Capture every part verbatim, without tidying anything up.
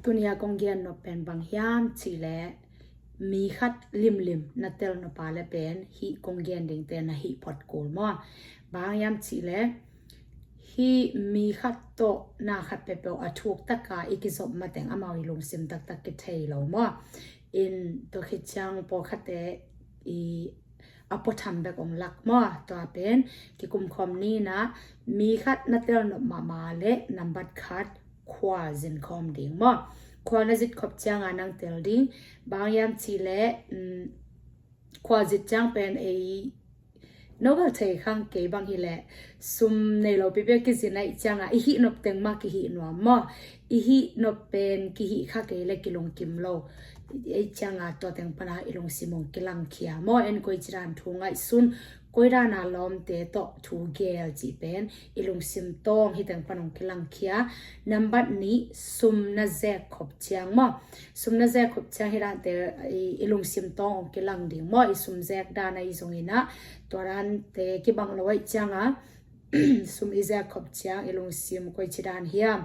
Tuni a kong gen nop pen bang hiam cih leh mi khat limlim na tel nop a leh pen hih kong gen dingte na hih phot kul maw. Bang hiam cih leh hih mi khat tawh na khat peuhpeuh a thuk taka i kizop mateng amau i lungsim taktak kithei lo maw. In tua khit ciang pawlkhatte i a puatham bek ong lak maw. Tua pen kikumkhawm ni in ah mi khat na tel nop mahmah leh nambat khat khualzin khawm ding maw. Khual na zit khop cianga nang tel ding. Bang hiam cih leh, um, khualzit ciang pen ei no bel thei khang kei bang hi leh sum nei lo pipi a kizin ahih cianga i hih nop teng mah kihih nuam maw. I hih nop pen kihih kha kei leh kilungkim lo. Ei cianga tua teng pana i lungsim ong kilangkhia maw. En koici dan thu ngaihsun, koi dana lawmte tawh thu gel cih pen i lungsim tawng hih teng pan ong kilangkhia. Nambat nih, sum na zek khop ciang maw. Sum na zek khop ciang hih dante i, i lungsim tawng ong kilang ding maw. I sum zek dan ahi zongin ah tua dante kibang lo ahih cianga sum i zek khop ciang i lungsim koici dan hiam.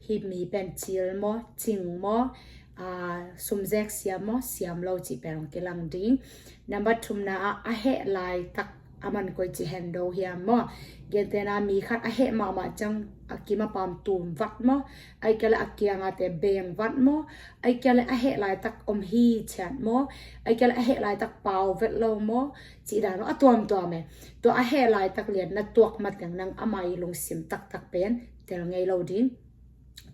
Hih mi pen cil maw, cing maw, ah, sum zek siam maw, siam lo cih pen ong kilang ding. Nambat thumna ah a heh laitak a man koici hendo hiam maw. Gentehna mi khat a heh mahmah ciang a kim a pam tum vat maw. Ahih kei leh a kiangate beng vat maw. Ahih kei leh a heh laitak om hi ciat maw. Ahih kei leh a heh laitak pau vet lo maw. Cih dan maw, a tuamtuam e. Tua a heh laitak lian na tuak mateng nang ama i lungsim taktak pen tel ngei lo ding.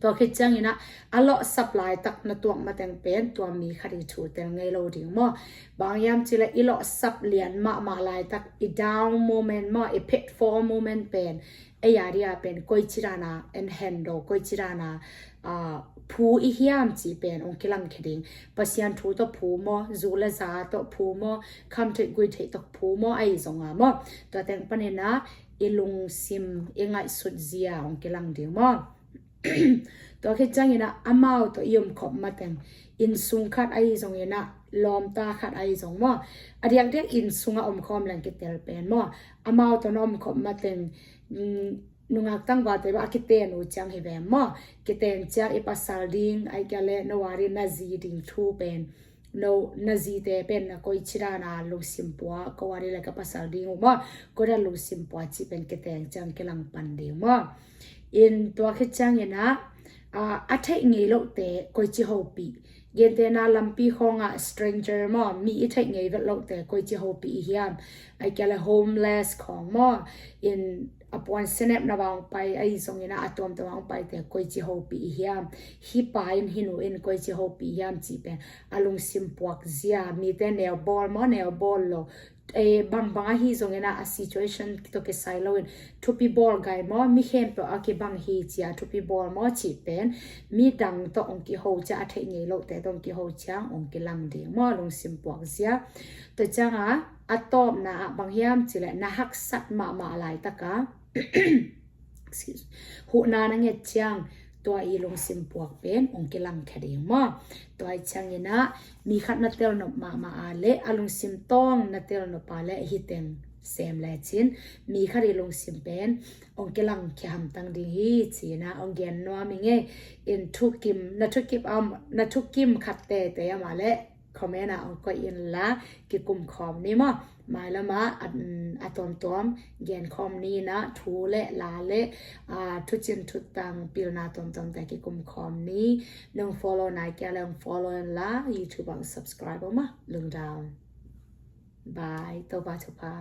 Tua khit ciangin ah a lawhsap laitak na tuak mateng pen tua mi khat i thu tel ngei lo ding maw. Bang hiam cih leh i lawhsap lian mahmah laitak, i down moment maw, i pitfall moment pen ei a dia pen koici dana en hendo, koici dana, ah, phu i hiam cih pen ong kilangkhia ding. Pasian thu tawh phu maw, zu le za tawh phu maw, khamtheih guitheih tawh phu maw, ahi zonga maw. Tua teng panin ah i lungsim i ngaihsut zia ong kilang ding maw. Tua khit ciangin ah amau tawh i omkhop mateng, innsung khat ahi zongin ah lawmta khat ahi zong maw, a diakdiak innsung a omkhawm leng kitel pen maw. Amau tawh na omkhop mateng, mm, nungak tangvalte bang a kiten uh ciang hi ve maw. Kiten ciang i pasal ding, ahih kei leh no a di na zi ding thu pen, no na zite pen na koici dana lungsim pua, ko a di leh ka pasal ding uh maw, ko dan lungsim pua cih pen kiten ciang kilang pan ding maw. In tua khit ciangin ah, ah, a theih ngei lohte koici hopih. Gentehna lampi khawngah stranger maw, mi i theih ngei vet lohte koici hopih i hiam. Ahih kei leh homeless khawng maw. In a puan senepna bang pai ahi zongin ah a tuamtuam bang paite koici hopih i hiam. Hih pa in hih nu in koici hopih i hiam cih pen a lungsim puak zia. Mite neu bawl maw, neu bawl lo, eh, bangbang ahi zongin ah a situation tawh kisai loin thupi bawl gai maw, mi khempeuh a kibang hi cia thupi bawl maw cih pen midang tawh ong kiho cia, a theih ngei lohte tawh ong kiho ciang ong kilang ding maw, lungsim puak zia. Tua cianga a tawpna ah bang hiam cih leh na haksat mahmah laitaka excuse, huhna na nget ciang tua i lungsim puak pen ong kilangkhia ding maw. Tua ahih ciangin ah mi khat na tel nop mahmah a leh a lungsim tawng na tel nop a leh hih teng sem lecin mi khat i lungsim pen ong kilangkhia hamtang ding hi ci-in ah ong gen nuam ing ei. In thukim, na thukim, um, na thukim khat teitei om a leh comment ah ong koih inla kikumkhawm ni maw. Mailam ah a, a tuamtuam genkhawm ni in ah thu le la le, ah, thucin thutang pilna tuamtuamte kikumkhawm ni. Nong follow nai kei a leh ong follow inla, YouTube ah ong subscribe maw. Lungdam. Bye. Topa thupha.